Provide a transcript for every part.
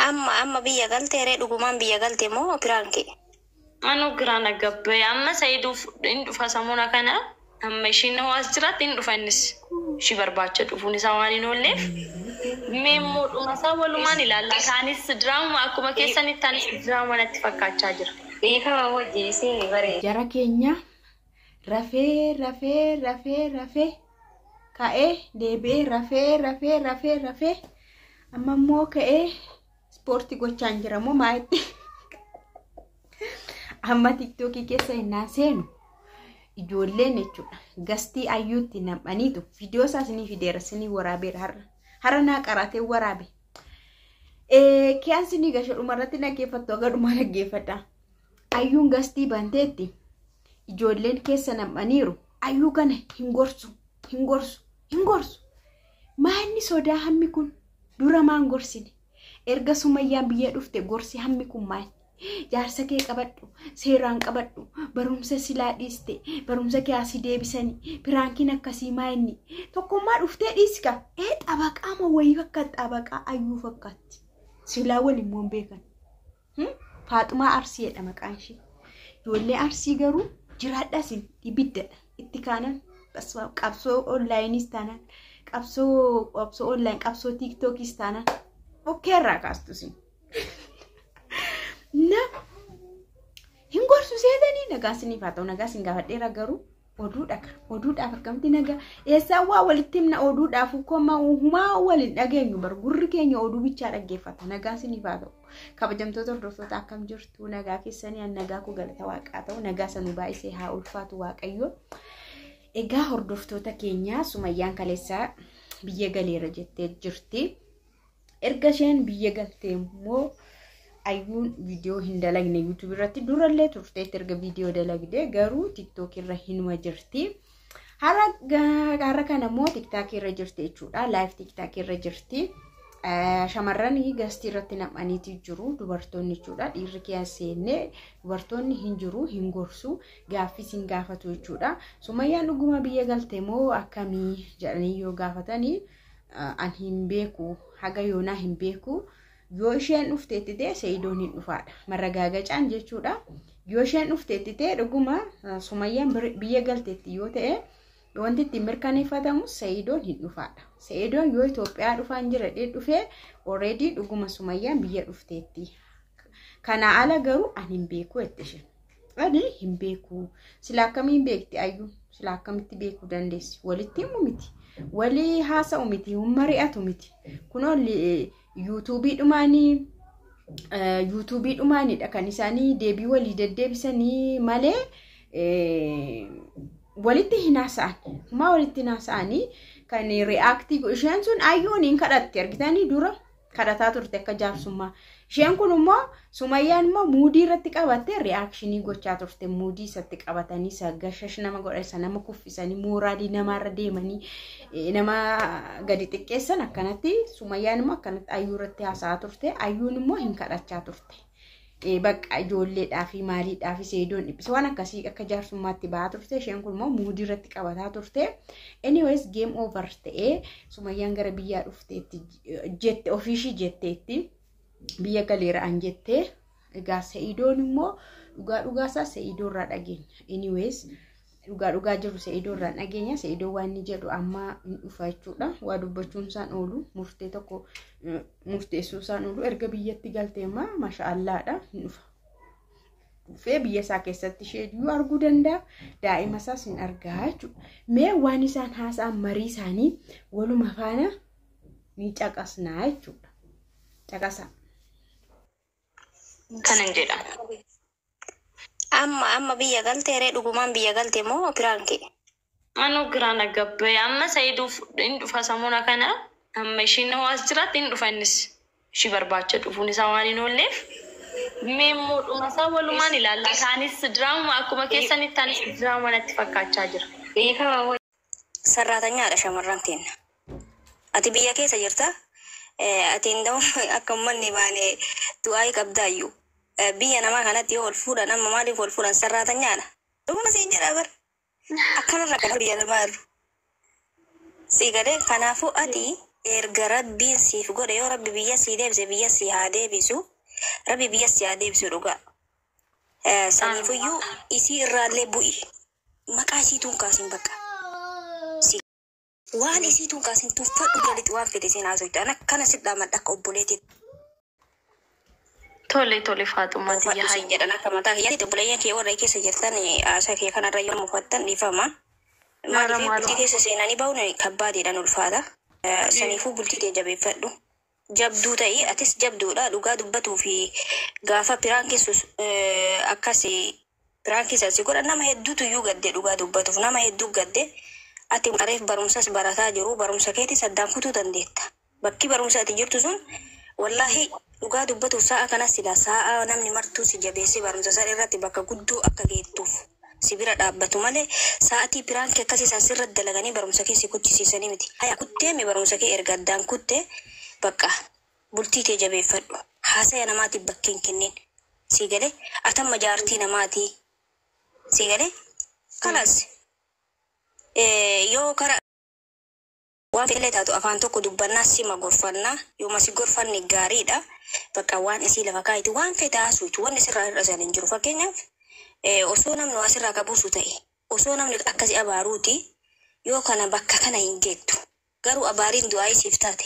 Amma amma biyya galtee ree, dhugumaan biyya galte moo prank? Anu giraan aggabbee amma Sa'iduuf hin dhufa samuna kana, amma ishiin hoo as jiraatti hin dhufa, innis ishii barbaacha dhufuun isaa waan hin oolleef, mee immoo dhuma isaa walumaan ilaalla. Taanis diraamuma akkuma keessanitti, taanis diraamuma natti fakkaachaa jira. Dhiifama wajjin isin bareeda. Jara keenya, rafee rafee rafee rafee ka'ee deebi'ee rafee rafee rafee rafee amma immoo ka'ee ispoortii gochaan jira moo maayitti. Amma TikTokii keessa innaa seenu ijoolleen jechuudha guestii Ayyuutti nam'aniitu viidiyoo isaa isinii fideera, isinii waraabeera. Har'a naa qaratee waraabe. Kiyaan isinii gasha, dhumarratti dhaggeeffattu, aga dhumaa dhaggeeffadha. Ayyuun guestii banteetti, ijoolleen keessa nam'aniiru. Ayyuu kana hin gorsu, hin gorsu, hin gorsu. Maanni sodaa hammi kun dura maan gorsine? Erga Sumayyaan biyya dhufte gorsi hammi kun maal? Jaarsa kee qabadhu, seeraan qabadhu, barumsa silaa dhiiste, barumsa kee asii deebisanii, prankiin akkasii maa inni? Tokkummaa dhuftee dhiiska. Ee, xabaqaa moo wayii fakkaatti, xabaqaa Ayyuu fakkaatti. Silaa waliin immoo hin beekan. Faaxumaa Arsiidha maqaan ishee. Ijoollee Arsii garuu jiraadhaas ibiddadha. Itti kaanan qabsoo onlineiis taanaan, qabsoo online, qabsoo TikTokiis taanaan bokkeerraa kaastu. Na hin gorsu seetanii. Nagaa isiniif haa ta'u, nagaa isin gaafadheera, garuu oduudha oduudhaaf akkamitti nagaa eessaan waa walitti himna? Oduudhaaf koma humaa waliin dhageenyu bar, gurri keenya oduu bichaa dhaggeeffata. Nagaa isiniif haa ta'u, kabajamtoota hordoftoota, akkam jirtu? Nagaa keessanii? An nagaa koo, galata Waaqaa ta'u. Nagaa sanuu baay'isee haa ulfaatu Waaqayyo. Egaa hordoftoota keenya, Sumayyaan kaleessaa biyya galeera jettee jirti. Erga isheen biyya galtee immoo Ayyuun viidiyoo hin dalagne YouTube irratti. Durallee turteetti erga viidiyoo dalagde, garuu TikTok irra hinuma jirti. Har'a kana immoo TikTok irra jirti jechuudha. Live TikTok irra jirti. Shamarran guestii irratti nam'aniiti jiru, dubartoonni jechuudha. Dhiirri keessa seennee dubartoonni hin jiru, hin gorsu, gaaffis hin gaafatu jechuudha. Sumayyaan dhuguma biyya galte moo akkamii jedhanii yoo gaafatanii, an hin beeku, haga yoonaa hin beeku. Yoo isheen dhufteetti ta'e Sa'idoon hin dhufaadha. Marragaagacaan jechuudha. Yoo isheen dhufteetti ta'e, dhuguma Sumayyaan biyya galteetti yoo ta'e, wanti ittiin mirkaneeffatamu Sa'idoon hin dhufaadha. Sa'idoon yoo Itoophiyaa dhufaan jira dhufee, already dhuguma Sumayyaan biyya dhufteetti. Kana ala garuu ani hin beeku jette isheen. Ani hin beeku. Sila akkamiin beekti Ayyuu? Sila akkamitti beekuu dandeessi? Walitti himu miti. Walii haasa'u miti. Mari'atu miti. Kunoo YouTubeii dhumaanidha kan isaanii deebii walii deddeebisanii malee walitti hin haasa'an. Maa walitti hin haasa'anii kan reactii isheen sun Ayyuun hin kadhatti argitanii, dura kadhataa turte akka jaarsummaa. Isheen kun immoo, Sumayyaan immoo muudii irratti qabattee reactionii gochaa turte. Muudii isatti qabatanii isa gashash nama godhan, isa nama kuffisanii, mooraalii namaarra deemanii nama gadi xiqqeessan akkanatti. Sumayyaan immoo akkanatti Ayyuu irratti haasa'aa turte. Ayyuun immoo hin kadhachaa turte. Bakka ijoolleedhaa fi maaliidhaa fi Seedoon dhiphise, waan akkasii akka jaarsummaatti ba'aa turte. Isheen kun immoo muudii irratti qabataa turte. Anyways, game over ta'ee Sumayyaan gara biyyaa dhufteetti jette, ofiishii jetteetti biyya galeera an jettee. Egaa Sa'idoon immoo dhugaa dhugaa isaa Sa'idoo irraa dhageenya. Anyways, dhugaa dhugaa jiru Sa'idoo irraa dhageenya. Sa'idoo waan inni jedhu amma hin dhufa jechuudha. Waa dubbachuun isaan oolu, murtee tokko murteessuu isaan oolu. Erga biyyatti galtee immoo masha Allaadha, hin dhufa. Dhufee biyya isaa keessatti ishee iyyuu arguu danda'a. Daa'ima isaas hin argaa jechuudha. Mee waan isaan haasa'an, marii isaanii waluma faana ni caqasnaa jechuudha. Caqasaa. Kanan jedha. Amma amma biyya galtee ree, dhugumaan biyya galte moo prank? Anu giraan aggabbee amma Sa'iduuf hin dhufa samuna kana, amma ishiin hoo as jiraatti hin dhufa, innis ishii barbaacha dhufuun isaa waan hin oolleef, mee immoo dhuma isaa walumaan ilaalla. Taanis diraamuma akkuma keessanitti, taanis diraamuma natti fakkaachaa jira. Dhiifama. Sarraatanyaadha shamarran teenna. Ati biyya keessa jirta. Ati hin akka uummanni baane du'aa qabdaayyuu. Biyya namaa kanatti yoo wal fuudhan, amma maaliif wal fuudhan? Sarraatanyaadha. Dhuguma siin jedha bar. Akkanarra kan biyya namaa jiru. Sii galee? Kanaafuu ati Erga rabbiin siif godhe yoo rabbi biyya sii deebise biyya sii haa deebisu. Rabbi biyya sii haa deebisu dhugaa. Saniifuyyuu isii irraallee bu'i. Maqaa isiituun kaasin bakka. Waan isiituun kaasin tuffadhu galitti waan fedhe siin haasofte. An akkana si dhaamadha akka obboleetti. Tole tole Faaxumaa tiyya Tuffadhu siin hayya. jedhan akka mataa kiyyaatti obboleeyyan kee warra keessa jirtan haasaa kee kanarra yoo mufattan dhiifama. Maara Maaliif bultii maaloo. keessa seenanii bahuun kabbaadiidhaan ulfaata. Saniifuu bultii tee jabeeffadhu. Jabduu ta'ii atis jabduudha dhugaa dubbatuu fi gaafa piraan keessus akkas piraan keessa si godha nama hedduutu iyyuu gadde dhugaa dubbatuuf nama hedduu gadde ati qareef barumsas barataa jiru barumsa keetis addaan kutuu dandeetta. Bakki barumsa ati jirtu sun wallaahi dhugaa dubbatuuf sa'a kanas sila sa'a namni martuu si jabeessee barumsa isaa irratti bakka guddoo akka geettuuf si bira dhaabbatu malee sa'atii piraankii akkasii isaan sirra dalaganii barumsa kee si kuchisiisanii miti. Haya kutteemi barumsa kee erga addaan kuttee bakka bultii tee jabeeffadhu. Haasaya namaatiif bakki hin kennin. Si galee atamma jaartii namaatii. Si galee kalas yoo kara waan fedhe taatu afaan tokko dubbannaa sima gorfannaa yooma si gorfanne gaariidha. Bakka waan isii lafa kaayitu waan fedhe haasuutu wanni sirraa hir'isan hin jiru. Fakkeenyaaf osoo namni waa sirraa qabuusu ta'e osoo namni akkasi abaaruuti yoo kana bakka kana hin geettu garuu abaariin du'aa isiif taate.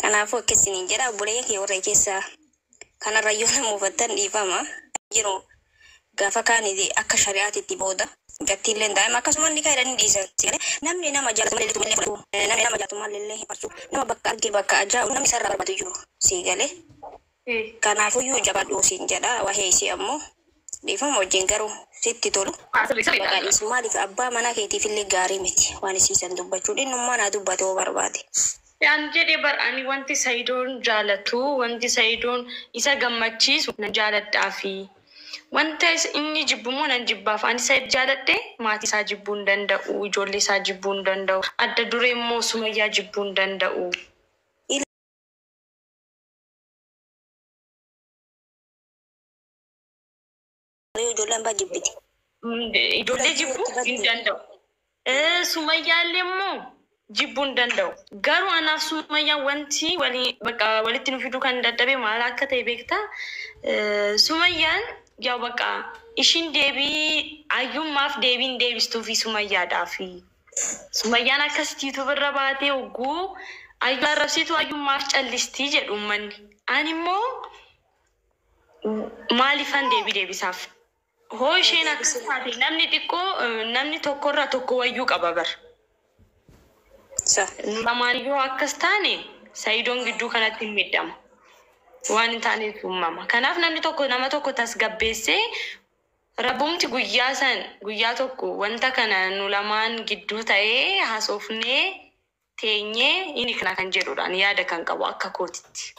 Kanaafuu akkasiniin jedha obboleeyyan kee warra keessaa kanarra yoo nama hubattan dhiifama. Jiru gaafa kaan akka shari'aatitti booda gattiillee daa'ima akkasuma ni kaa'edha dhiisan. Namni nama jaalatu malee illee fudhatu namni nama jaalatu malee illee hin farsu nama bakka arge bakka ajaa'u namni isarraa barbaadu jiru sii galee. Kanaafuyyuu jabaadhu siin jedha waa'ee isii ammoo dhiifama wajjin garuu sitti tolu. Maqaa dhiisu maaliif abbaa manaa keetiif illee gaarii miti waan isiisan dubbachuu dhinnummaa naa dubbate yoo barbaade. An jedhee bar ani wanti Sayidoon jaalatu wanti Sayidoon isa gammachiisu nan jaaladhaa fi wanta inni jibbu immoo nan jibbaaf. Ani Sayid jaaladhe maatii isaa jibbuu hin danda'u, ijoollee isaa jibbuu hin danda'u, adda duree immoo Sumayyaa jibbuu hin danda'u. Ijoolleen baa jibbiti. Ijoollee jibbuu hin danda'u. Sumayyaallee immoo jibbuu hin danda'u. Garuu anaaf Sumayyaan wanti bakka walitti nu fiduu kan dadhabe maal akka ta'e beektaa? Sumayyaan yaa bakka ishiin deebii ayyummaaf deebiin deebistuufi Sumayyaadhaafi. Sumayyaan akkasitti YouTube irra baatee hogguu ayyuu arrabsitu ayyummaaf callistii jedhu uummanni. Ani immoo maaliifan deebii deebisaaf? Hoo isheen akkas taate namni xiqqoo namni tokkorraa tokko wayyuu qaba bar. Sa. Lamaan yoo akkas taane Sayidoon gidduu kanatti hin miidhama. Waan hin taaneef uumama. Kanaaf namni tokko nama tokko tasgabbeessee rabbumti guyyaa san guyyaa tokko wanta kana nu lamaan gidduu ta'ee haasofnee teenyee inni kana kan jedhudha. Ani yaada kan qabu akka kootitti.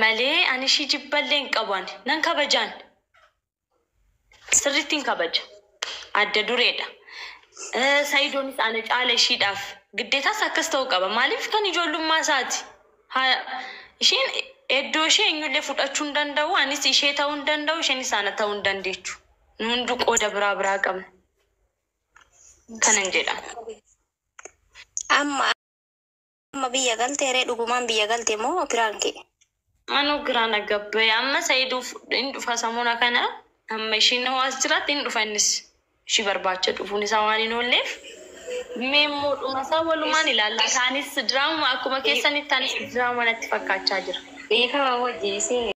Malee ani ishii jibballee hin qabu ani. Nan kabajaan. Sirriitti hin kabaja. Adda dureedha. Sayidoonis ana caala ishiidhaaf giddeetaas akkas ta'uu qaba. Maaliif kan ijoollummaa isaati. Isheen iddoo ishee eenyullee fudhachuu hin danda'u. Anis ishee ta'uu hin danda'u. Isheenis ana ta'uu hin dandeechu. Nu hunduu qooda biraa biraa qabna. Kanan jedha. Amma biyya galtee ree dhugumaan biyya galte moo piraankii? Anuu giraan aggabbee amma Sayiduuf hin dhufa samuuna kana amma ishiin hoo as jiraatti hin dhufa innis ishii barbaacha dhufuun isaa waan hin oolleef. Mee immoo dhuma isaa walumaan ilaalla. Isaanis diraamuma akkuma keessanitti anis diraamuma natti fakkaachaa jira. Dhiifama wajjin isin